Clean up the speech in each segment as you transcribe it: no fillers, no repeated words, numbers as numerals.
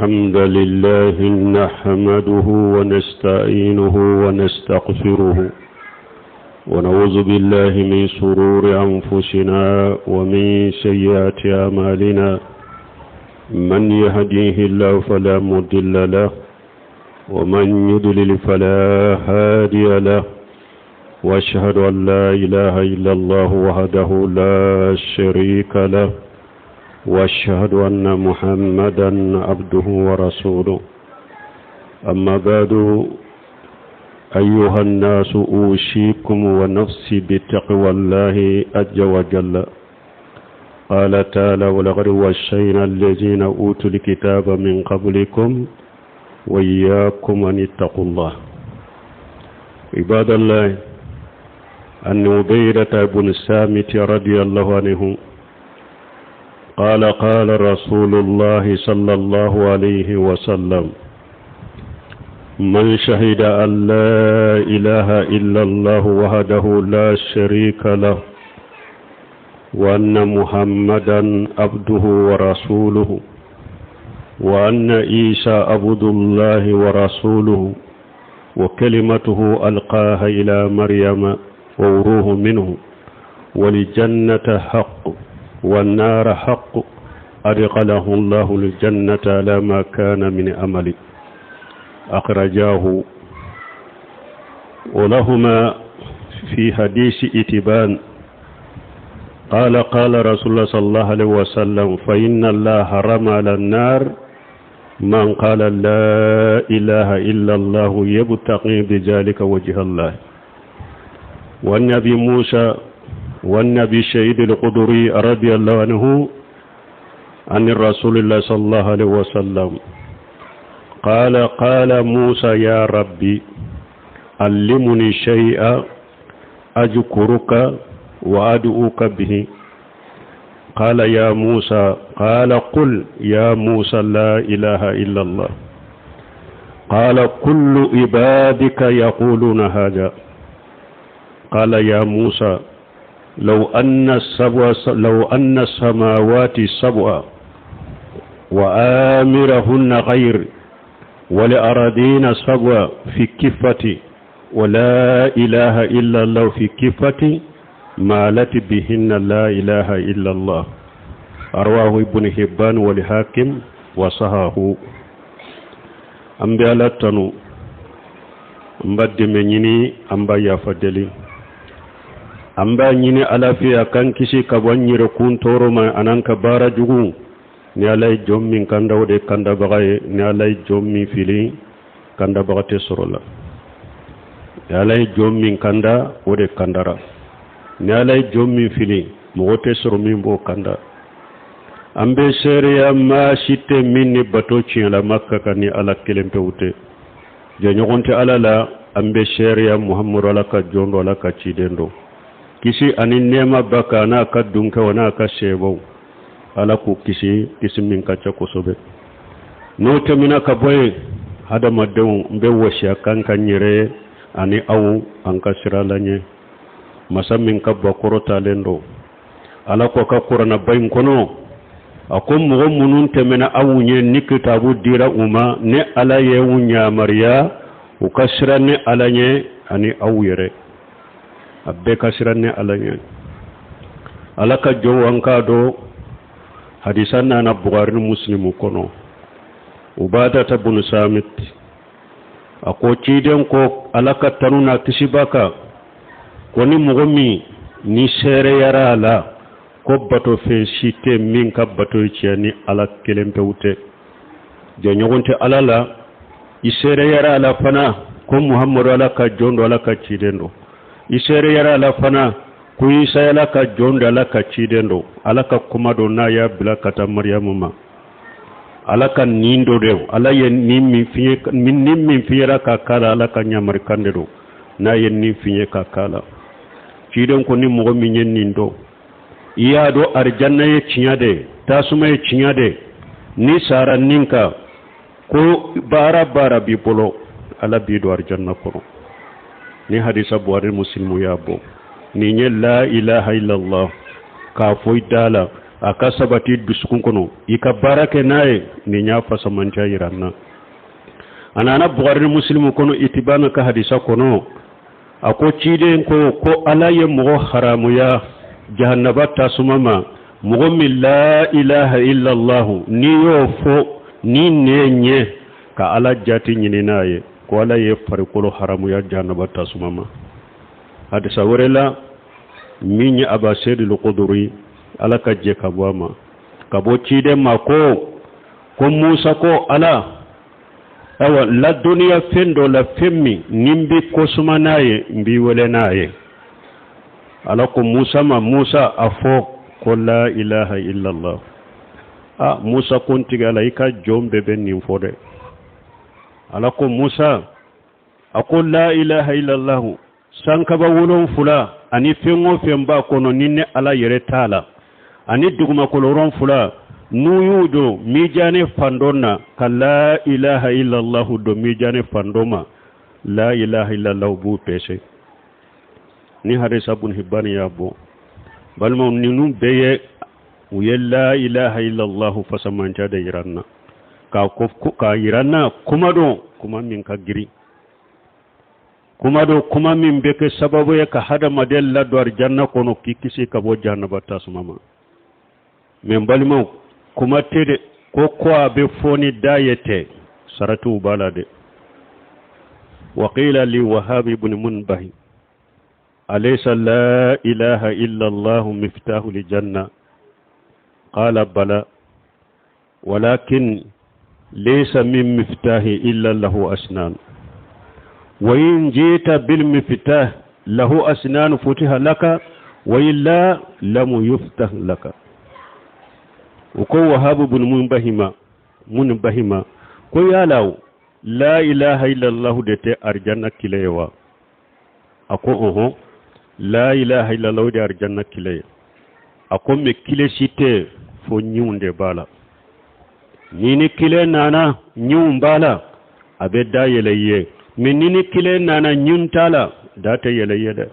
الحمد لله نحمده ونستعينه ونستغفره ونعوذ بالله من شرور أنفسنا ومن سيئات أعمالنا من يهديه الله فلا مضل له ومن يضلل فلا هادي له واشهد ان لا اله الا الله وحده لا شريك له واشهد ان محمدا عبده ورسوله اما بعد ايها الناس اوصيكم ونفسي بتقوى الله عز وجل قال تعالى ولقد وصينا الذين اوتوا الكتاب من قبلكم وإياكم أن اتقوا الله عباد الله أن عبيدة بن السامت رضي الله عنه قال قال رسول الله صلى الله عليه وسلم من شهد أن لا إله إلا الله وحده لا شريك له وأن محمدا عبده ورسوله وأن عيسى عبد الله ورسوله وكلمته ألقاها إلى مريم وروح منه والجنة حق والنار حق أدخله الله الجنة على ما كان من أمل أخرجاه ولهما في حديث إتبان قال قال رسول الله صلى الله عليه وسلم فإن الله حرم على النار من قال لا إله إلا الله يبتغي بذلك وجه الله والنبي موسى والنبي شهيد القدري رضي الله عنه عن الرسول الله صلى الله عليه وسلم قال قال موسى يا ربي علمني شيئا أذكرك وأدعوك به قال يا موسى قال قل يا موسى لا إله إلا الله قال كل عبادك يقولون هذا قال يا موسى لو أن السبع لو أن السماوات السبع وآمرهن غير ولأراضين سبع في كفتي ولا إله إلا الله في كفتي مالت بهن لا إله إلا الله رواه ابن حبان والحاكم وصححه an bɛ ala tanu an b'a dɛmɛ ɲini an b'a yafa deli an b'a ɲini ala fɛ a k'an kisi ka bɔ an yɛrɛkun tɔɔrɔ ma an'an ka baara jugu ni ala ye jɔn min kanda o de kandabaga ye ni ala ye jɔn min fili kandabaga tɛ sɔrɔ la ni ala ye jɔn min kanda o de kandara ni ala ye jɔn min fili mɔgɔ tɛ sɔrɔ min b'o kanda an bɛ seereya maa si tɛ min ni bato tiɲɛlama ka kan ni ala kelen pewu tɛ jɛɲɔgɔn tɛ ala la an bɛ seereya muhamadu ala ka jɔn don ala ka ciden don kisi ani nɛɛma b'a kan n'a ka dunkɛw n'a ka sebaw ala k'u kisi kisi min ka ca kosɛbɛ n'o tɛmɛna ka bɔ yen hadamadenw n bɛ wasiya kan ka n yɛrɛ ani aw an ka siran ala ɲɛ masa min ka ba kɔrɔtalen don ala ko ka kuranaba in kɔnɔ a ko mɔgɔ minnu tɛmɛna aw ɲɛ ni kitabu dira u ma ne ala ye u yamaruya u ka siran ne ala ɲɛ ani aw yɛrɛ a bɛɛ ka siran ne ala ɲɛ ala ka jɔnw an k'a dɔn hadisa nana bukari ni muslimu kɔnɔ ubadata bunu samit a ko ciden ko ala ka tanu n'a kisi b'a kan ko ni mɔgɔ min ni seereyara a la ko batofɛn si tɛ min ka bato ye tiɲɛ ni ala kelen pewu tɛ jɛɲɔgɔn tɛ ala la i seereyara a la fana ko muhamadu ala ka jɔn don ala ka ciden don i seereyara a la fana ko isa ala ka jɔn don ala ka ciden don ala ka kuma don n'a y'a bila ka taa mariyamu ma ala ka nin dɔ de ala ye nin min fiɲɛ nin min fiɲɛra ka k'a la ala ka ɲamarikan de don n'a ye nin fiɲɛ ka k'a la ciden ko ni mɔgɔ min ye nin dɔn i y'a dɔn arijanna ye tiɲɛ de tasuma ye tiɲɛ de n'i sara nin kan ko baara baara b'i bolo ala b'i don arijanna kɔnɔ ni hadisa buhari muslimu y'a bɔ nin ye la ilaha illallah k'a fɔ i da la A ka sabati dusukun kɔnɔ, i ka baara kɛ n'a ye. Nin y'a fasamantiya yira n na. A nana Bukari ni Musilimu kɔnɔ, Itibana ka hadisa kɔnɔ, a ko ciden ko ko Ala ye mɔgɔ haramuya jahanaba tasuma ma, mɔgɔ min la ilaha illallah, n'i y'o fɔ ni nɛn ye ka Ala jati ɲini n'a ye, ko Ala ye farikolo haramuya jahanaba tasuma ma. Hadisa wɛrɛ la, min ye Aba Seyidul Kuduri, Ala ka jɛ ka bɔ a ma, ka bɔ ciden ma, ko ko Musa ko Ala, awa, ladɔnniya fɛn dɔ la, fɛn min ni n bɛ kosuma n'a ye, n b'i wele n'a ye. Ala ko Musa ma: Musa, a fɔ ko la ilaha illallah. A Musa ko: n tigi Ala, i ka jɔn bɛɛ bɛ nin fɔ dɛ. Ala ko Musa, a ko la ilaha illallah, sankaba 7 ani fɛn o fɛn b'a kɔnɔ ni ne Ala yɛrɛ t'a la, ani dugumakolo 7, n'u y'u don mijane fandɔ na, ka la ilaha illallah don mijane fandɔ ma, la ilaha illallah b'u pɛsɛ. Ni hadisa Bun Hibbani y'a bɔ. Balimaw, ninnu bɛɛ ye u ye la ilaha illallah fasamanca de yira n na, k'a ko k'a yira n na kuma don, kuma min ka girin, kuma don, kuma min bɛ kɛ sababu ye ka hadamaden ladon arijanna kɔnɔ, k'i kisi ka bɔ jahanaba tasuma ma. Mɛ n balimaw, kuma tɛ de ko ko a bɛ fɔ ni da ye tɛ, saratiw b'a la dɛ. Waqila li Wahab ibn Munbahi: alaysa la ilaha illa Allah miftahu li janna? Qala: bala, walakin laysa min miftahi illa lahu asnan, wa in jita bil miftah lahu asnan futiha laka, wa illa lam yuftah laka. U ko Wahabu bin Munbahima ko yala la ilaha illallah de tɛ arijanna kile ye wa? A ko: ɔhɔn, la ilaha illallah de arijanna kile ye. A ko mɛ kile si tɛ fo ɲinw de b'a la. Ni ni kile nana ɲinw b'a la, a bɛ da yɛlɛ i ye. Mɛ ni ni kile nana ɲin t'a la, da tɛ yɛlɛ i ye dɛ.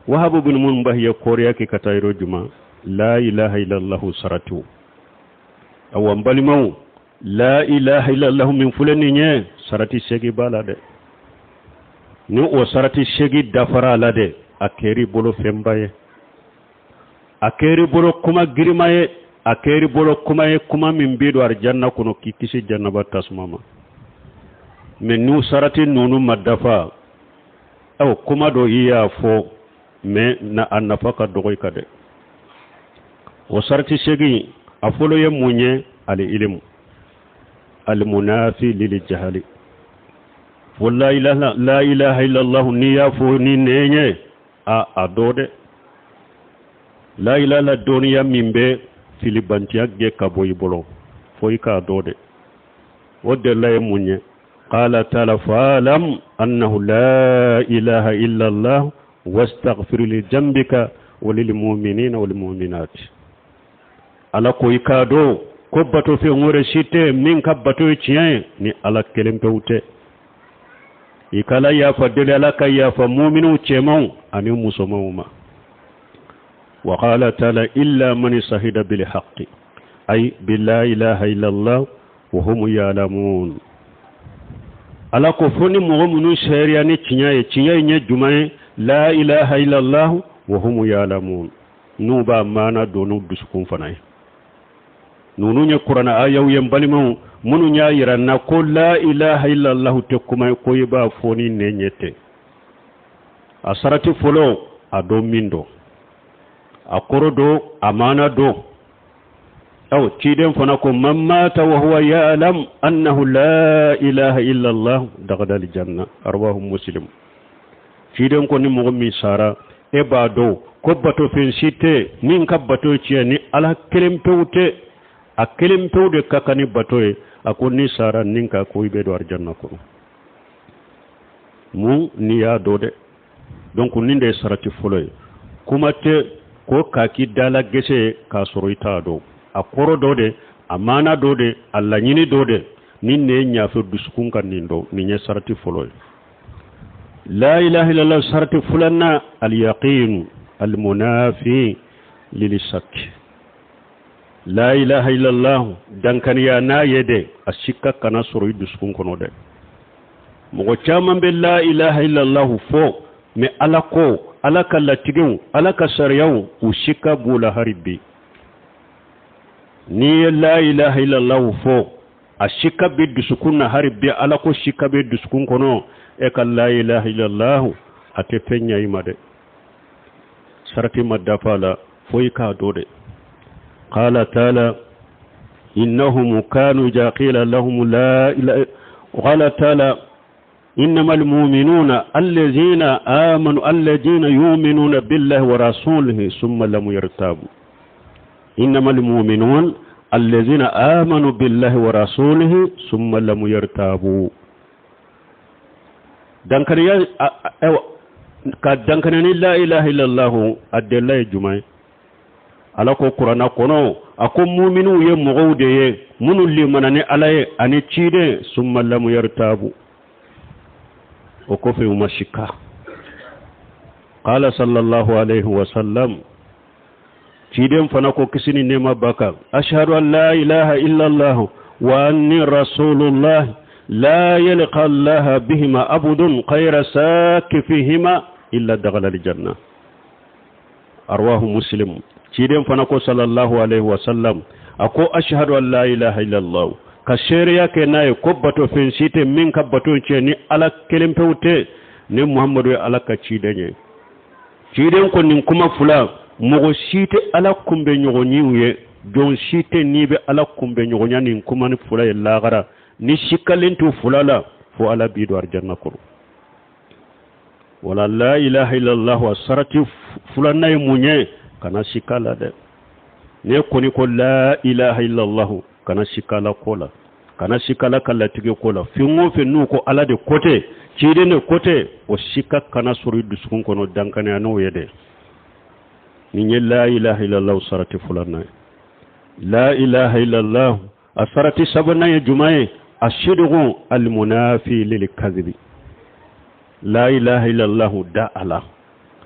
Wahabu bin Munbahi ye kɔriya kɛ ka taa yɔrɔ juma la ilaha illallah saratiw. Awa, n balimaw, la ilaha illallah min filɛ nin ye, sarati 8 b'a la dɛ. Ni o sarati 8 dafara a la dɛ, a kɛr'i bolo fɛnba ye, a kɛr'i bolo kuma girima ye, a kɛr'i bolo kuma ye, kuma min b'i don arijanna kɔnɔ, k'i kisi jannaba tasuma ma. Mɛ n'u sarati ninnu ma dafa, aw kuma dɔ i y'a fɔ, mɛ na a nafa ka dɔgɔ i ka dɛ. O sarati 8, a fɔlɔ ye mun ye? Al ilimu almunafi lil jahali. Fo la ilaha, la ilaha illallah, n'i y'a fɔ ni nɛn ye, a dɔ dɛ, la ilaha dɔnniya min bɛ filibantiya gɛn ka bɔ i bolo, fo i k'a dɔ dɛ. O delila ye mun ye? Qala taala: fa'lam annahu la ilaha illa Allah wastaghfir li jambika walil mu'minina wal mu'minat. Ala ko i k'a dɔn ko bato fɛn wɛrɛ si tɛ min ka bato ye tiɲɛ ye ni Ala kelen pewu tɛ. I k'Ala yafa deli, Ala ka yafa muminiw cɛmanw ani musomanw ma. Wa qala taala: illa man sahida bil haqqi, ay bi la ilaha illallah wa hum ya'lamun. Ala ko fo ni mɔgɔ minnu seereya ni tiɲɛ ye. Tiɲɛ in ye jumɛn ye? La ilaha illallah wa hum ya'lamun, n'u b'a maana don n'u dusukun fana ye. Ninnu ye kuranɛ ayaw ye, n balimaw, minnu y'a yira n na ko la ilaha illallah tɛ kuma ye ko i b'a fɔ ni nɛn ɲɛ tɛ. A sarati fɔlɔ, a dɔn min don, a kɔrɔ don, a maana don. Aw ciden fana ko: man mata wa huwa ya'lam annahu la ilaha illallah dakhala aljanna, rawahu Muslim. Ciden ko ni mɔgɔ min sara, e b'a dɔn ko bato fɛn si tɛ min ka bato tiɲɛ ni Ala kelen pewu tɛ, a kelen pewu de ka kan ni bato ye, a ko ni sara nin ka ko i bɛ don arijanna kɔnɔ. Mun n'i y'a dɔn dɛ. Donc nin de ye sarati fɔlɔ ye. Kuma tɛ ko k'a k'i dala gese ye k'a sɔrɔ i t'a dɔn a kɔrɔ dɔ de, a maana dɔ de, a laɲini dɔ de, ni nin ye ɲafe dusukun ka nin dɔn. Nin ye sarati fɔlɔ ye, la ilaha illallah. Sarati filanan, al yaqin al munafi. Lilishak la ilaha illallah, dankaniya n'a ye dɛ, a sikka kana sɔrɔ i dusukun kɔnɔ dɛ. Mɔgɔ caman bɛ la ilaha illallah fɔ, mais Ala ko, Ala ka latigɛw, Ala ka sariyaw, u sikka b'u la hari bi. N'i ye la ilaha illallah fɔ, a sikka bɛ dusukun na hari bi, Ala ko sikka bɛ dusukun kɔnɔ, e ka la ilaha illallah a tɛ fɛn ɲɛ i ma dɛ. Sarati ma dafa la fo i k'a dɔn dɛ. Qala taala innahum kanu idha qila lahum la ilaha, qala taala innama almu'minuna allazina amanu allazina yu'minuna billahi wa rasulihi summa lam yartabu. Innama almu'minun allazina amanu billahi wa rasulihi summa lam yartabu. Dankaniya ka dankaniya ni la ilaha illallah, a delila ye jumɛn ye? Ala ko Kuranna kɔnɔ, a ko muminiw ye mɔgɔw de ye minnu limana ni Ala ye ani ciden, summa lam yartabu, o kɔfɛ u ma sikka. Qala sallallahu alaihi wa sallam, ciden fana ko, kisi ni nɛɛma b'a kan, ashhadu an la ilaha illallah wa anni rasulullah, la yalqa allaha bihima abudun khayra saki fihima illa dakhala aljanna. Arwahu Muslim. Ciden fana ko sallallahu alaihi wa sallam, a ko ashhadu an la ilaha illallah, ka seereya kɛ n'a ye ko bato fɛn si tɛ min ka bato cɛ ni Ala kelen pewu tɛ, ni Muhammadu ye Ala ka ciden ye. Ciden ko nin kuma fila, mɔgɔ si tɛ Ala kunbɛ ɲɔgɔnyiw ye, jɔn si tɛ n'i bɛ Ala kunbɛ ɲɔgɔnya nin kuma ni fila ye lahara ni sikalen t'u fila la, fo Ala b'i don arijanna kɔnɔ. Wala la ilaha illallah, a sarati filanan ye mun ye? Kana sika la dɛ. Ne kɔni ko la ilaha illallah, kana sika la ko la, kana sika la ka latigɛ ko la. Fɛn o fɛn n'u ko Ala de ko tɛ, ciden de ko tɛ, o sika kana sɔrɔ i dusukun kɔnɔ, dankaniya n'o ye dɛ. Nin ye la ilaha illallah sarati filanan ye. La ilaha illallah, a sarati sabanan ye jumɛn ye? Asidugu almunafi lil kadhibi. La ilaha illallah, da ala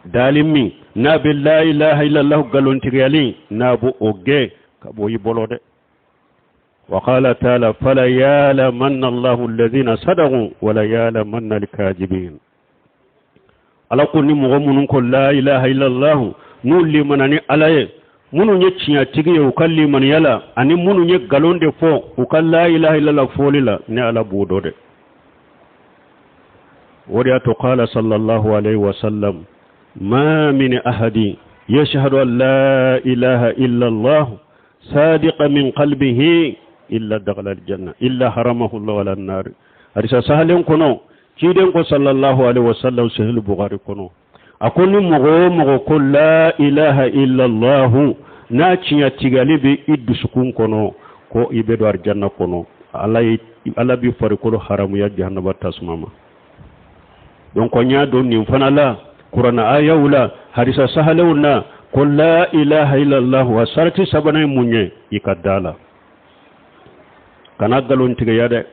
dali min n'a bɛ la ilaha illallah galontigiyali, n'a b'o o gɛn ka bɔ i bolo dɛ. وقال تعالى فلا يعلمن الله الذين صدقوا ولا يعلمن الكاذبين. Ala ko ni mɔgɔ minnu ko la ilaha illallah, n'u limana ni Ala ye, minnu ye tiɲɛtigi ye u ka limaniya la, ani minnu ye nkalon de fɔ u ka la ilaha illallah fɔli la, ni Ala b'o dɔn dɛ. O de y'a to qala sallallahu alaihi wa sallam, ma min ahadi yashhadu an la ilaha illallah sadiqa min qalbihi illa dakhala aljanna illa haramahu Allah ala an-nar. Hadisa sahalen kɔnɔ, ciden ko sallallahu alaihi wa sallam, Sahih Bukhari kɔnɔ, a ko ni mɔgɔ o mɔgɔ ko la ilaha illallah, n'a tiɲɛtigɛli bɛ i dusukun kɔnɔ, ko i bɛ don arijanna kɔnɔ, Ala ye Ala b'i farikolo haramuya jahanaba tasuma ma. Donc n y'a dɔn nin fana la Kuranna ayaw la, hadisa sahalenw na, ko la ilaha illallah, wa sarati sabanan ye mun ye? I ka da la, kana nkalon tigɛya dɛ.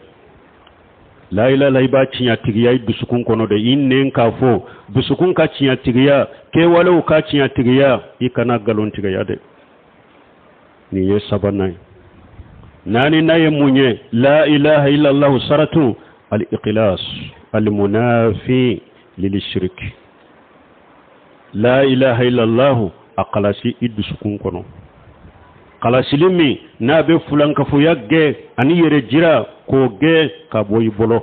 La ilaha, i b'a tiɲɛtigiya i dusukun kɔnɔ dɛ. I nɛn k'a fɔ, dusukun ka tiɲɛtigiya, kɛwalew ka tiɲɛtigiya, i kana nkalon tigɛya dɛ. Nin ye sabanan ye. Naaninan ye mun ye? La ilaha illallah saratu al-ikhlas al-munafi lil-shirk. La ilaha illallah, a kalasi i dusukun kɔnɔ, kalasili min n'a bɛ fulankafoya gɛn ani yɛrɛ jira k'o gɛn ka bɔ i bolo.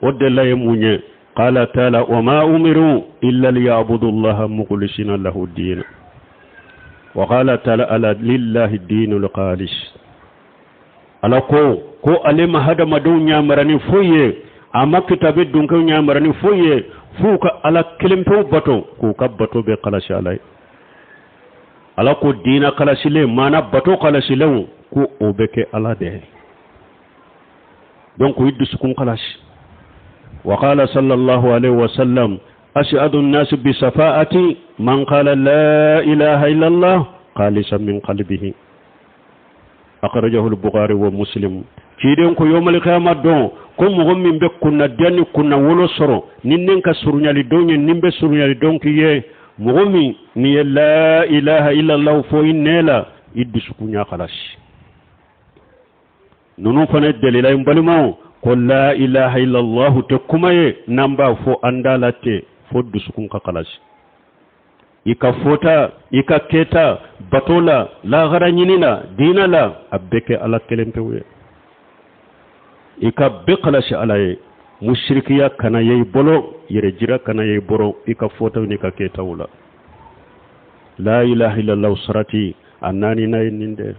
O delila ye mun ye? Qala taala wa ma umiru illa liyabudu allaha mukhlisina lahu dina. Wa qala taala ala lillahi dinul khalis. Ala ko ko ale ma hadamadenw yamara ni foyi ye, a ma kitabe dunkew yamara ni foyi ye, f'u ka Ala kelen pewu bato, k'u ka bato bɛɛ kalasi Ala ye. Ala ko diina kalasilen, maana bato kalasilenw, ko o bɛ kɛ Ala de ye. Donc i dusukun kalasi. Wa qala sallallahu alaihi wa sallam, as'adu an-nas bi safa'ati man qala la ilaha illa Allah khalisan min qalbihi. Akhrajahu al-Bukhari wa Muslim. Ciden ko yawmal qiyamah don, ko mɔgɔ min bɛ kunnadiya ni kunna wolo sɔrɔ ni ne ka surunyali don ye, ni bɛ surunyali don k'i ye. Mɔgɔ min n'i ye la ilaha illallah fɔ i nɛn la, i dusukun y'a kalasi. Ninnu fana delila, n balimaw, ko la ilaha illallah tɛ kuma ye n'an b'a fɔ an da la ten, fo dusukun ka kalasi. I ka fɔta, i ka kɛta, bato la, lahara ɲini la, diinɛ la, a bɛɛ kɛ Ala kelen pewu ye. I ka bɛɛ kalasi Ala ye. Musirikiya kana ye i bolo, yɛrɛ jira kana ye i bolo i ka fɔtaw n'i ka kɛtaw la. La ilaha illallah sarati a naaninan ye nin de.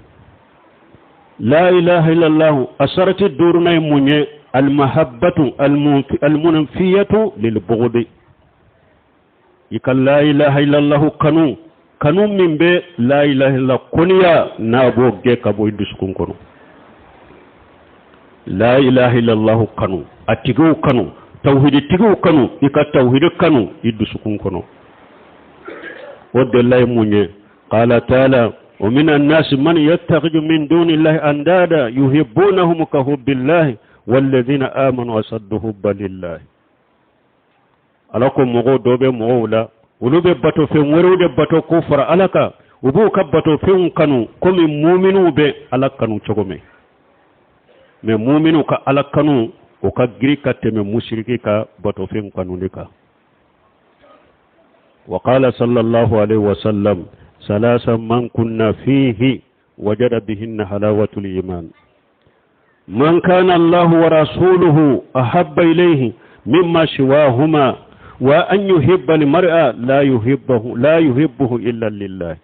La ilaha illallah a sarati duurunan ye mun ye? Almahabbatu almunfiyatu lilbugudi. I ka la ilaha illallah kanu, kanu min bɛ la ilaha illallah koniya, n'a b'o gɛn ka bɔ i dusukun kɔnɔ. La ilaha illallah kanu, a tigiw kanu, tawhidi tigiw kanu, i ka tawhidi kanu i dusukun kɔnɔ. O delila ye mun ye? Qala taala: wa min annasi man yattakhidhu min duni llahi andada yuhibbunahum ka hubbillahi walladhina amanu asaddu hubban lillahi. Ala ko mɔgɔw dɔ bɛ mɔgɔw la, olu bɛ batofɛn wɛrɛw de bato ko fara Ala kan. U b'u ka batofɛnw kanu komi muminiw bɛ Ala kanu cogo min. Mɛ muminiw ka Ala kanu, o ka giri ka tɛmɛ musiriki ka batofɛnw kanuni kan. Wa qala sallallahu alaihi wasallam: salasa man kunna fihi wajada bihinna halawatul iman: man kana Allah wa rasuluhu ahabba ilayhi mimma siwahuma, wa an yuhibba al-mar'a la yuhibbuhu illa lillah,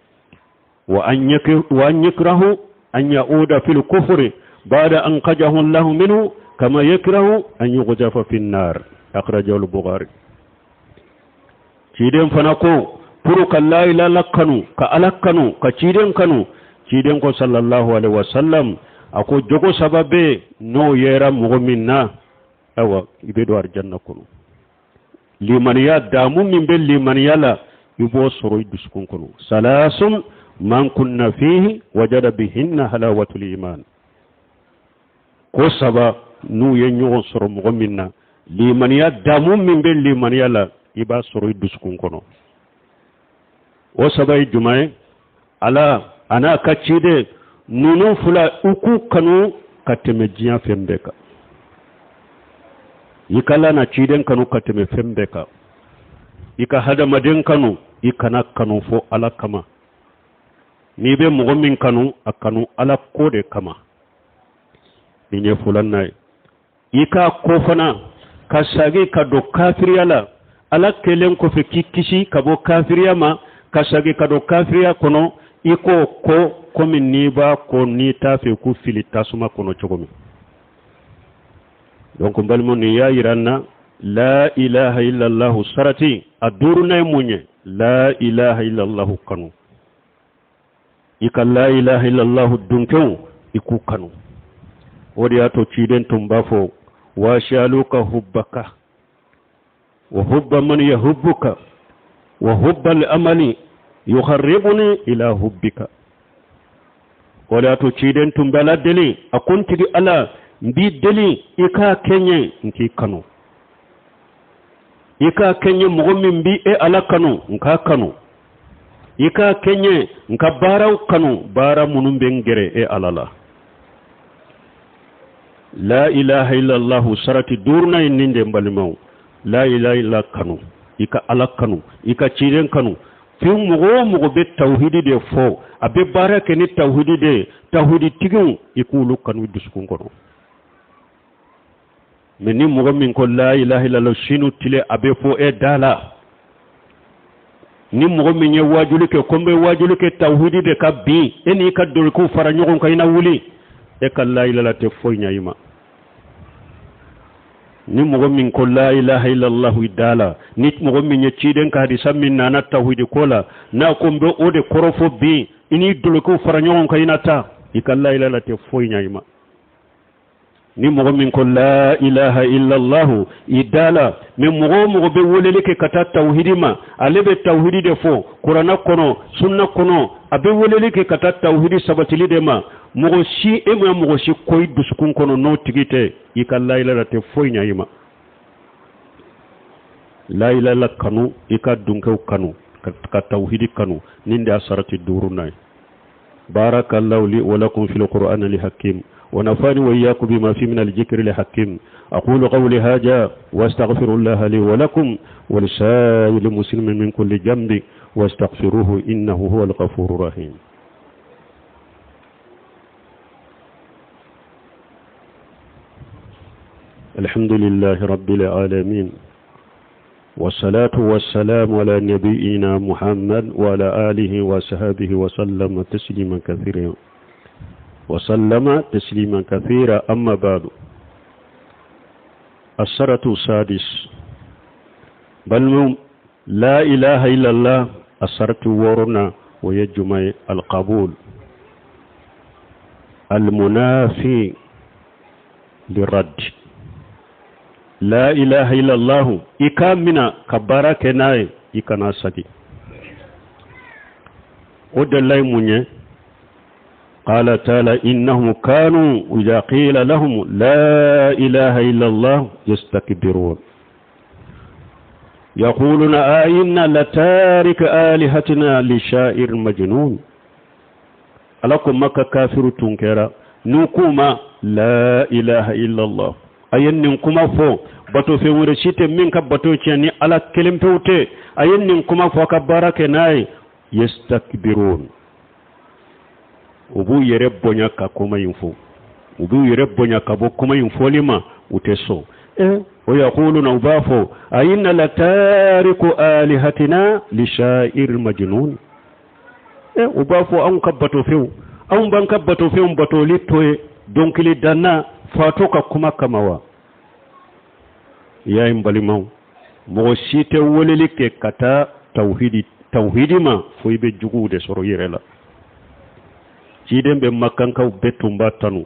wa an yakrahu an ya'uda fil kufri ba'da an anqadhahu Allah minhu kama yakrahu an yughzafa fi an-nar. Akhrajahu al-Bukhari. Ciden fana ko pour ka la ilaha kanu, ka Ala kanu, ka ciden kanu, ciden ko sallallahu alaihi wasallam, a ko jogo saba bɛ, n'o yera mɔgɔ min na, awa, i bɛ don arijanna kɔnɔ. Limaniya damu min bɛ limaniya la, i b'o sɔrɔ i dusukun kɔnɔ. Salasum man kunna fihi wajada bihinna halawatul iman. Ko saba, n'u ye ɲɔgɔn sɔrɔ mɔgɔ min na, limaniya damu min bɛ limaniya la, i b'a sɔrɔ i dusukun kɔnɔ. O saba ye jumɛn ye? Ala a n'a ka ciden, ninnu fila, u k'u kanu ka tɛmɛ diɲɛ fɛn bɛɛ kan. I ka la na ciden kanu ka tɛmɛ fɛn bɛɛ kan. I ka hadamaden kanu, i kana kanu fo Ala kama. N'i bɛ mɔgɔ min kanu, a kanu Ala ko de kama. Nin ye filanan ye. I k'a ko fana ka sagi ka don kafiriya la, Ala kɛlen kɔfɛ k'i kisi ka bɔ kafiriya ma, ka sagi ka don kafiriya kɔnɔ, i k'o ko komi n'i b'a ko n'i t'a fɛ k'u fili tasuma kɔnɔ cogo min. Donc n balimaw, nin y'a yira n na la ilaha illallah sarati a duurunan ye mun ye? La ilaha illallah kanu. I ka la ilaha illallah dunkew, i k'u kanu. O de y'a to ciden tun b'a fɔ: washaluka hubbaka wa hubba man yahubbuka wa hubba al-amali yukharribuni ila hubbika. O de y'a to ciden tun bɛ Ala deli, a ko: n tigi Ala, n b'i deli, i k'a kɛ n ye n k'i kanu, i k'a kɛ n ye mɔgɔ min bi e Ala kanu, n k'a kanu, i k'a kɛ n ye n ka baaraw kanu, baara minnu bɛ n gɛrɛ e Ala la. La ilaha illallah sarati duurunan ye nin de. N balimaw, la ilaha illa kanu, i ka Ala kanu, i ka ciden kanu. Fɛn mɔgɔ o mɔgɔ bɛ tawhidi de fɔ, a bɛ baara kɛ ni tawhidi de ye, tawhidi tigiw, i k'olu kanu dusukun kɔnɔ. Mɛ ni mɔgɔ min ko la ilaha illallah sinu tile, a bɛ fɔ e da la, ni mɔgɔ min ye wajuli kɛ ko n bɛ wajuli kɛ tawhidi de ka bin, e n'i ka dorikiw fara ɲɔgɔn kan, i na wuli, e ka la ilaha tɛ foyi ɲɛ i ma. Ni mɔgɔ min ko la ilaha illallah i da la, ni mɔgɔ min ye ciden ka hadisa min nana tawhidi ko la, n'a ko n bɛ o de kɔrɔfɔ bin, i n'i dolokiw fara ɲɔgɔn kan, i na taa, i ka la ilaha tɛ foyi ɲɛ i ma. Ni mɔgɔ min ko la ilaha illallah i da la, mɛ mɔgɔ o mɔgɔ bɛ weleli kɛ ka taa tawhidi ma, ale bɛ tawhidi de fɔ kuranna kɔnɔ, sunna kɔnɔ, a bɛ weleli kɛ ka taa tawhidi sabatili de ma, mɔgɔ si e ma mɔgɔ si ko i dusukun kɔnɔ n'o tigi tɛ, i ka la ilaha tɛ foyi ɲɛ i ma. La ilaha kanu, i ka dunkew kanu. Ka tawhidi kanu, nin de y'a sarati duurunan ye. Barakallahu li wa lakum fil qur'ani al hakim wa nafani wa iyyakum bima fi min al dhikri al hakim. Aqulu qawli hadha wa astaghfirullaha li wa lakum wa lisa'iril muslimin min kulli dhanbi wastaghfiruhu innahu huwal ghafurur rahim. الحمد لله رب العالمين، والصلاة والسلام على نبينا محمد وعلى آله وصحبه وسلم تسليما كثيرا وسلم تسليما كثيرا. أما بعد، الشرط السادس، بل لا إله إلا الله، الشرط ورنا ويجمع القبول المنافي للرد. لا إله إلا الله إكامنا كبارك ناي إكنا سدي ودلاي مني. قال تعالى إنهم كانوا إذا قيل لهم لا إله إلا الله يستكبرون يقولون أئنا لتارك آلهتنا لشاعر مجنون. ألكم مكة كافر تنكرا نكوما لا إله إلا الله ayen nin kuma fɔ bato fɛn wɛrɛ si tɛ min ka bato tiɲɛ ni Ala kelen pewu tɛ. A ye nin kuma fɔ ka baara kɛ n'a ye. Yastakbirun, u b'u yɛrɛ bonya ka kuma in fɔ, u b'u yɛrɛ bonya ka bɔ kuma in fɔli ma, u tɛ sɔn. O yaquluna, u b'a fɔ a inna latariku alihatina li sha'ir majnun. U b'a fɔ anw ka bato fɛnw, anw b'an ka bato fɛnw batoli to ye dɔnkili danna fato ka kuma kama wa? Ya n balimaw, mɔgɔ si tɛ weleli kɛ ka taa tawhidi ma fo i bɛ juguw de sɔrɔ i yɛrɛ la. Ciden bɛ makankaw bɛɛ tun b'a tanu,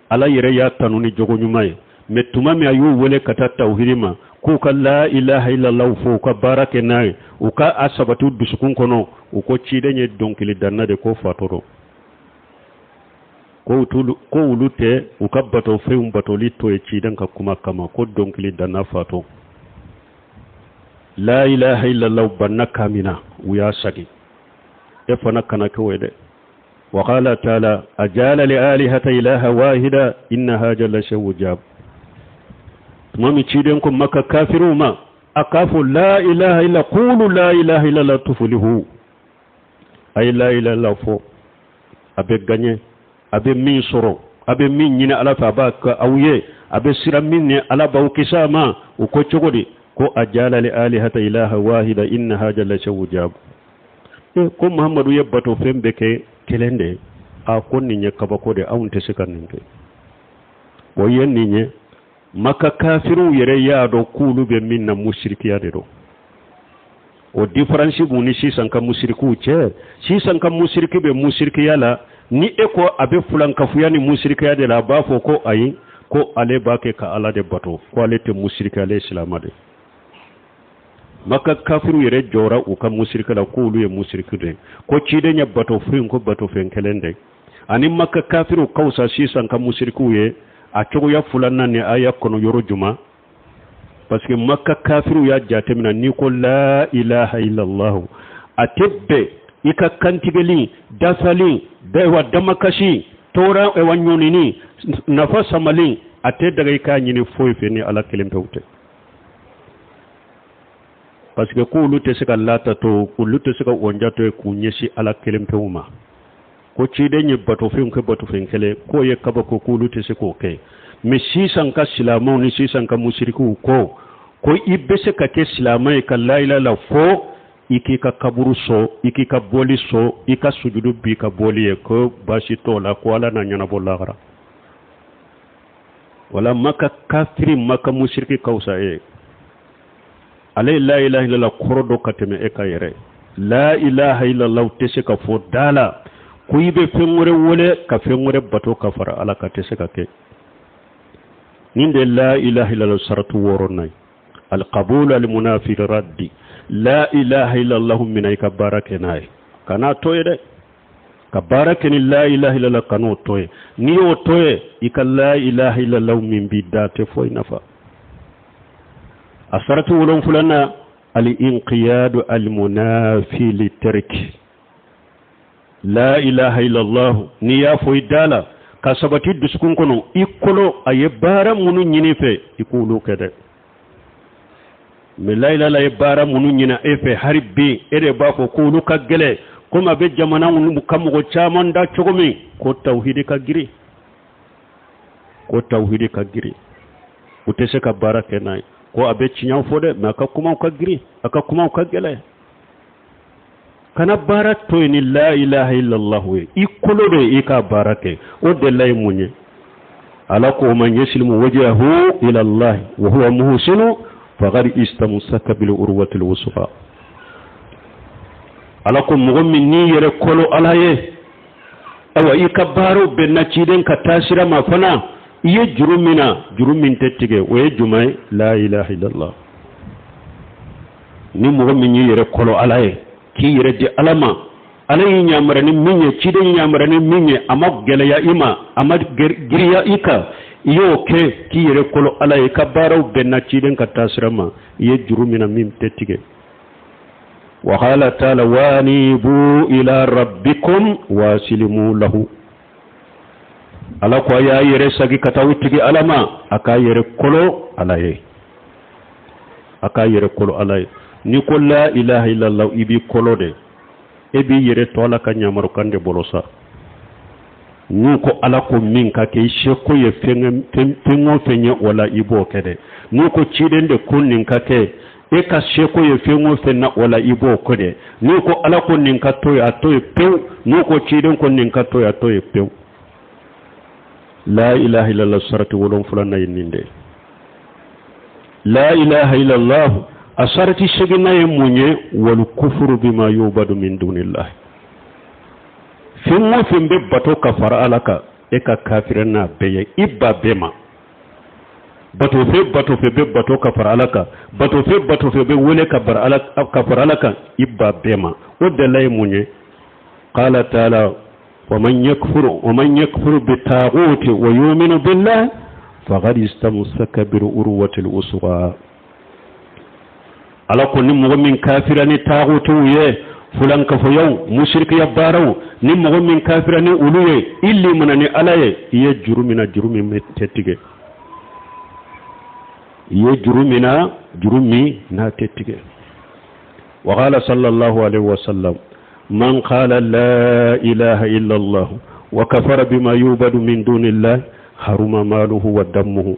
Ala yɛrɛ y'a tanu ni jogo ɲuman ye, mɛ tuma min a y'u wele ka taa tawhidi ma k'u ka la ilaha illallah fɔ, u ka baara kɛ n'a ye, u ka a sabati u dusukun kɔnɔ, u ko ciden ye dɔnkili danna de, ko fatɔ dɔ, ko olu tɛ u ka batofɛnw batoli to ye ciden ka kuma kama, ko dɔnkili danna fatɔ. La ilaha illallah banna kamina, u y'a sagi. E fana kana kɛ o ye dɛ. Wa qala ta'ala ajala li alihata ilaha wahida inna hadha la shay'un jab. Tuma min ciden ko Maka kafiriw ma a k'a fɔ la ilaha illa, qulu la ilaha illallah tuflihu, a ye la ilaha illallah fɔ, a bɛ gaɲɛ, a bɛ min sɔrɔ, a bɛ min ɲini Ala fɛ a b'a kɛ aw ye, a bɛ sira min ni Ala b'aw kisi a ma. U ko cogo di? Ko ajala li alihata ilaha wahida inna hadha la shay'un jab. Ko Muhammadu ye bato fɛn bɛɛ kɛ kelen de, a ko nin ye kabako de, anw tɛ se ka nin kɛ. O ye nin ye, Maka kafiriw yɛrɛ y'a dɔn k'olu bɛ min na musirikiya de don. O différence b'u ni sisan ka musirikiw cɛ. Sisan ka musiriki bɛ musirikiya la, ni e ko a bɛ fulankafuya ni musirikiya de la, a b'a fɔ ko ayi, ko ale b'a kɛ ka Ala de bato, ko ale tɛ musiriki, ale ye silamɛ de. Maka kafiriw yɛrɛ jɔra u ka musiriki la k'olu ye musiriki de ye, ko ciden ye bato fɛn, ko bato fɛn kelen de. Ani Maka kafiriw ka fisa sisan ka musirikiw ye a cogoya filanan ni aya kɔnɔ yɔrɔ juma, parce que Maka kafiriw y'a jateminɛ n'i ko la ilaha illallah a tɛ bɛn i ka kantigɛli, dafali, wa damakasi, tɔɔrɔ, wa ɲɔnini, nafa samali, a tɛ daga i k'a ɲini foyi fɛ ni Ala kelen pewu tɛ. Parce que k'olu tɛ se ka lata to, olu tɛ se ka wɔnja to k'u ɲɛsin Ala kelen pewu ma. Ko ciden ye batofɛnw kɛ batofɛn kelen, k'o ye kabako, k'olu tɛ se k'o kɛ. Mɛ sisan ka silamɛw ni sisan ka musirikiw ko i bɛ se ka kɛ silamɛ ye ka la ilaha illallah fɔ, i k'i ka kaburu sɔn, i k'i ka bɔli sɔn, i ka sujudu b'i ka bɔli ye, ko baasi t'o la, ko Ala n'a ɲɛnabɔ lahara. Wala Maka kafiri, Maka musiriki ka fisa e ye. Ale ye la ilaha illallah kɔrɔ dɔn ka tɛmɛ e ka yɛrɛ. La ilaha illallah tɛ se ka fɔ da la ko i bɛ fɛn wɛrɛ wele ka fɛn wɛrɛ bato ka fara Ala kan, tɛ se ka kɛ. Nin de la ilaha illallah saratu wɔɔrɔnan ye. Alqabul almunafi raddi, la ilaha illallah minɛ i ka baara kɛ n'a ye, kan'a to ye dɛ, ka baara kɛ ni la ilaha illallah kan'o to ye. N'i y'o to ye, i ka la ilaha illallah min b'i da tɛ foyi nafa. A sarati wolonfilana Al-inqiyadu al-munafi litark. La ilaha illallah, n'i y'a fɔ i da la ka sabati dusukun kɔnɔ, i kolo a ye baara minnu ɲini fɛ, i k'olu kɛ dɛ. Mais la ilaha ye baara minnu ɲini e fɛ, hali bi e de b'a fɔ k'olu ka gɛlɛn, komi a bɛ jamana ka mɔgɔ caman da cogo min, ko tawhidi ka girin, ko tawhidi ka girin, u tɛ se ka baara kɛ n'a ye, ko a bɛ tiɲɛ fɔ dɛ, mais a ka kumaw ka girin, a ka kumaw ka gɛlɛn. Kana baara to yen ni la ilaha illallah ye, i kolo de i ka baara kɛ. O delila ye mun ye? Ala ko man yuslimu wajhahu ila Allah wa huwa muhsinu faqad istamsaka bil urwatil wusqa. Ala ko mɔgɔ min n'i yɛrɛ kolo Ala ye, awa i ka baaraw bɛnna ciden ka taasira ma fana, i ye juru min na, juru min tɛ tigɛ, o ye jumɛn ye? La ilaha illallah. Ni mɔgɔ min y'i yɛrɛ kolo Ala ye, k'i yɛrɛ di Ala ma, Ala y'i yamaruya ni min ye, ciden y'i yamaruya ni min ye, a ma gɛlɛya i ma, a ma giriya i kan, i y'o kɛ k'i yɛrɛ kolo Ala ye, i ka baaraw bɛnna ciden ka taasira ma, i ye juru min na min tɛ tigɛ. Wa qala ta'ala wa anibu ila rabbikum wa aslimu lahu. Ala ko a y'a yɛrɛ sagi ka taa u tigi Ala ma, a k'a yɛrɛ kolo Ala ye, a k'a yɛrɛ kolo Ala ye. N'i ko la ilaha illallah, i b'i kolo de, e b'i yɛrɛ to Ala ka yamarukan de bolo sa. N'u ko Ala ko min ka kɛ, i seko ye fɛn o fɛn ye o la, i b'o kɛ dɛ. N'u ko ciden de ko nin ka kɛ, e ka seko ye fɛn o fɛn na o la, i b'o kɛ dɛ. N'u ko Ala ko nin ka to yen, a to yen pewu. N'u ko ciden ko nin ka to yen, a to yen pewu. La ilaha illallah sarati 7nan ye nin de. La ilaha illallah a sarati seginna ye mun ye? Wal kufuru bima yubadu min dunillah. Fɛn o fɛn bɛ bato ka fara Ala kan, e ka kafira n'a bɛɛ ye, i ba bɛɛ ma. Bato fɛn bato fɛn bɛ bato ka fara Ala kan, bato fɛn bato fɛn bɛ wele ka fara Ala ka fara Ala kan, i ba bɛɛ ma. O dala ye mun ye? Qala ta'ala wa man yakfuru wa man yakfuru bitaghuti wa yu'minu billah faqad istamsaka bil urwatil wusqa. Ala ko ni mɔgɔ min kafira ni taghutuw ye, fulankafoyaw, musirikiya baaraw, ni mɔgɔ min kafira ni olu ye, i limana ni Ala ye, i ye juru min na, juru min tɛ tigɛ, i ye juru min na, juru min n'a tɛ tigɛ. Wa qala sallallahu alaihi wa sallam man qala la ilaha illa Allah wa kafara bima yubadu min dunillah haruma maluhu wa dammuhu.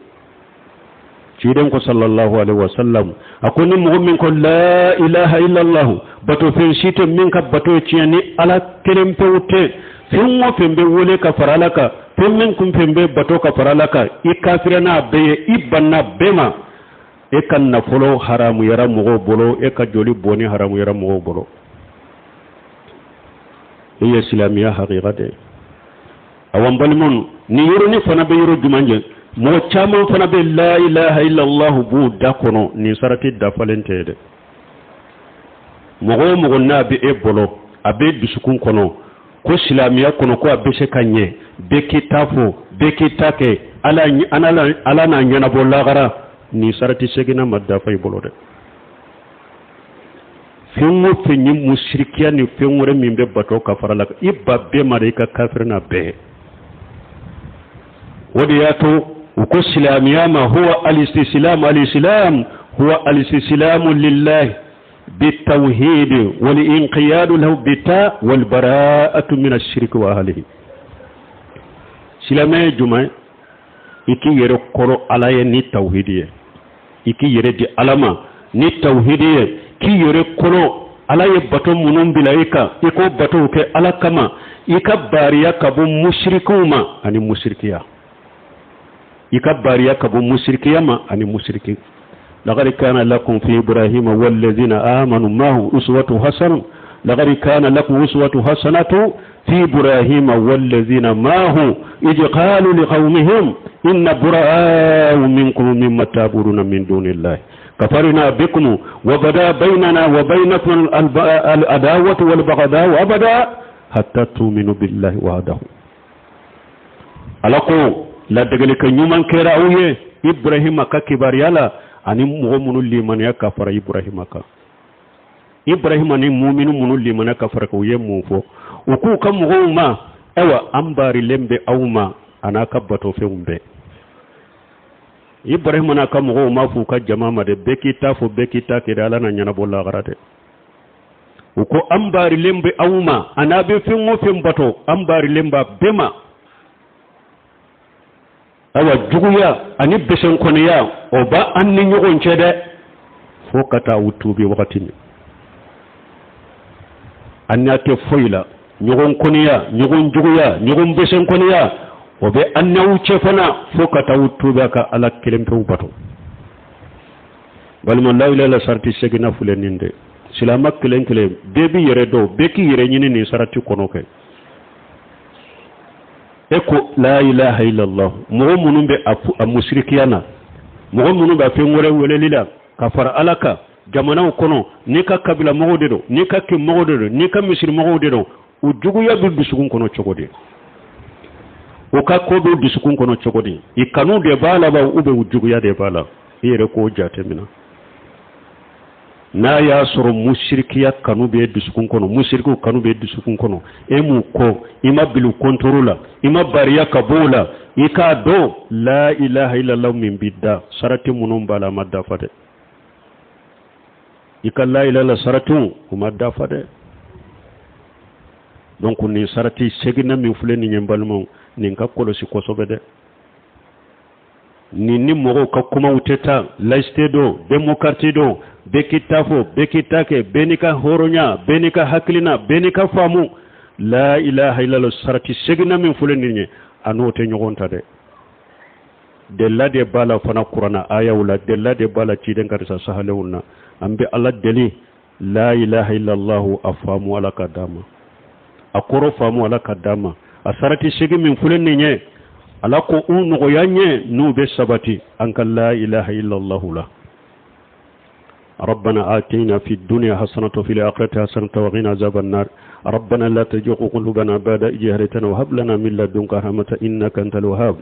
Ciden ko sallallahu alaihi wa sallam, a ko ni mɔgɔ min ko la ilaha illallah, bato fɛn si tɛ min ka bato ye tiɲɛ ni Ala kelen pewu tɛ, fɛn o fɛn bɛ wele ka fara Ala kan, fɛn min kun fɛn bɛ bato ka fara Ala kan, i kafira n'a bɛɛ ye, i banna bɛɛ ma, e ka nafolo haramuyara mɔgɔw bolo, e ka joli bɔnni haramuyara mɔgɔw bolo. E ye silamɛya hakika de ye. Awa n balimaw, nin yɔrɔnin fana bɛ yɔrɔ jumɛn jɛ? Mɔgɔ caman fana bɛ la ilaha illallah b'u da kɔnɔ, nin sarati dafalen tɛ dɛ. Mɔgɔ o mɔgɔ n'a bɛ e bolo, a bɛ dusukun kɔnɔ ko silamɛya kɔnɔ ko a bɛ se ka ɲɛ, bɛɛ k'i ta fɔ, bɛɛ k'i ta kɛ, Ala Ala n'a ɲɛnabɔ lahara, nin sarati seginna ma dafa i bolo dɛ. Fɛn o fɛn ye musirikiya ni fɛn wɛrɛ min bɛ bato ka fara la, i ba bɛɛ ma de, i ka kafiri n'a bɛɛ. O de y'a to u ko silamɛya ma huwa alistislam, alislam huwa alistislamu lillahi bitawhid wal inqiyadu lahu bita wal bara'atu min ash-shirki wa ahlihi. Silamɛya ye jumɛn? I k'i yɛrɛ kɔrɔ Ala ye ni tawhidi ye, i k'i yɛrɛ di Ala ma ni tawhidi ye, k'i yɛrɛ kɔrɔ Ala ye bato minnu bila i kan, i k'o batow kɛ Ala kama, i ka baariya ka bɔ musirikiw ma ani musirikiya, i ka baariya ka bɔ musirikiya ma ani musiriki. Laqad kana lakum fi ibrahima wallazina amanu mahu uswatu hasana, laqad kana lakum uswatu hasanatu fi ibrahima wallazina mahu idh qalu liqaumihim inna bura'u minkum mimma ta'buduna min dunillahi kafarna bikum wa bada baynana wa baynakum al-adawatu wal baghdau abada hatta tu'minu billahi wahdahu. Ala ko ladegelikɛ ɲuman kɛra aw ye Ibrahima ka kibaruya la ani mɔgɔ minnu limaniya ka fara Ibrahima kan. Ibrahima ni muminu minnu limana ka fara kan, u ye mun fɔ? U k'u ka mɔgɔw ma: ayiwa, an barilen bɛ aw ma a n'a ka batofɛnw bɛɛ. Ibrahima n'a ka mɔgɔw ma f'u ka jama ma dɛ, bɛɛ k'i ta fɔ, bɛɛ k'i ta kɛ dɛ, Ala na ɲɛnabɔ lahara dɛ. U ko: an barilen bɛ aw ma a n'a bɛ fɛn o fɛn bato, an barilen b'a bɛɛ ma. Ayiwa, juguya ani besenkɔniya, o b'a an ni ɲɔgɔn cɛ dɛ, fo ka taa u tuubi wagati min. An n'a tɛ foyi la, ɲɔgɔn kɔniya, ɲɔgɔn juguya, ɲɔgɔn besenkɔniya, o bɛ an n'aw cɛ fana fo ka taa u tuubi a ka Ala kelen pewu bato. Balima, la ilaha sarati seginna filɛ nin de. Silama kelen kelen bɛɛ b'i yɛrɛ dɔn, bɛɛ k'i yɛrɛ ɲini nin sarati kɔnɔ kɛ. E ko la ilaha illallah, mɔgɔ minnu bɛ a musirikiya na, mɔgɔ minnu bɛ fɛn wɛrɛ weleli la ka fara Ala kan jamanaw kɔnɔ, n'i ka kabila mɔgɔw de don, n'i ka kin mɔgɔw de don, n'i ka misiri mɔgɔw de don, u juguya bɛ dusukun kɔnɔ cogo di? U ka ko bɛ dusukun kɔnɔ cogo di? I kanu de b'a la ba, ou bien u juguya de b'a la? I yɛrɛ k'o jate minɛ. N'a y'a sɔrɔ musirikiya kanu bɛ dusukun kɔnɔ, musirikiw kanu bɛ dusukun kɔnɔ, e m'u kɔ, i ma bili kɔntoro la, i ma bariya ka b'o la, i k'a dɔn la ilaha illallah min b'i da, sarati minnu b'a la, a ma dafa dɛ. I ka la ilaha saratiw, u ma dafa dɛ. Donc nin sarati seginna min filɛ nin ye, n balimaw, nin ka kɔlɔsi kosɛbɛ dɛ. Nin ni mɔgɔw ka kumaw tɛ taa. Laïcité don, démocratie don, bɛɛ k'i ta fɔ, bɛɛ k'i ta kɛ, bɛɛ n'i ka hɔrɔnya, bɛɛ n'i ka hakilina, bɛɛ n'i ka faamu. La ilaha illallah sarati seginna min filɛ nin ye, a n'o tɛ ɲɔgɔn ta dɛ. Delila de b'a la fana kuranna ayaw la, delila de b'a la ciden karisa sahalenw na. An bɛ Ala deli, la ilaha illallah a faamu, Ala ka d'a ma, a kɔrɔ faamu, Ala ka d'a ma. A sarati segin min filɛ nin ye, Ala ko u nɔgɔya ɲɛ n'u bɛ sabati an ka la ilaha illallah la. ربنا آتنا في الدنيا حسنة وفي الآخرة حسنة وقنا عذاب النار. ربنا لا تزغ قلوبنا بعد إذ هديتنا وهب لنا من لدنك رحمة إنك أنت الوهاب.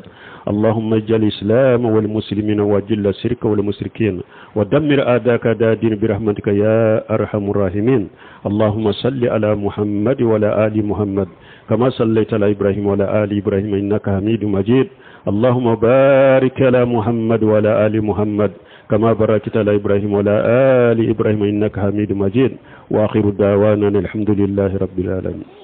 اللهم اجعل الإسلام والمسلمين وأذل الشرك والمشركين ودمر أعداءك أعداء الدين برحمتك يا أرحم الراحمين. اللهم صل على محمد وعلى آل محمد كما صليت على إبراهيم وعلى آل إبراهيم إنك حميد مجيد. اللهم بارك على محمد وعلى آل محمد كما باركت على إبراهيم وعلى آل إبراهيم إنك حميد مجيد. وآخر دعوانا الحمد لله رب العالمين.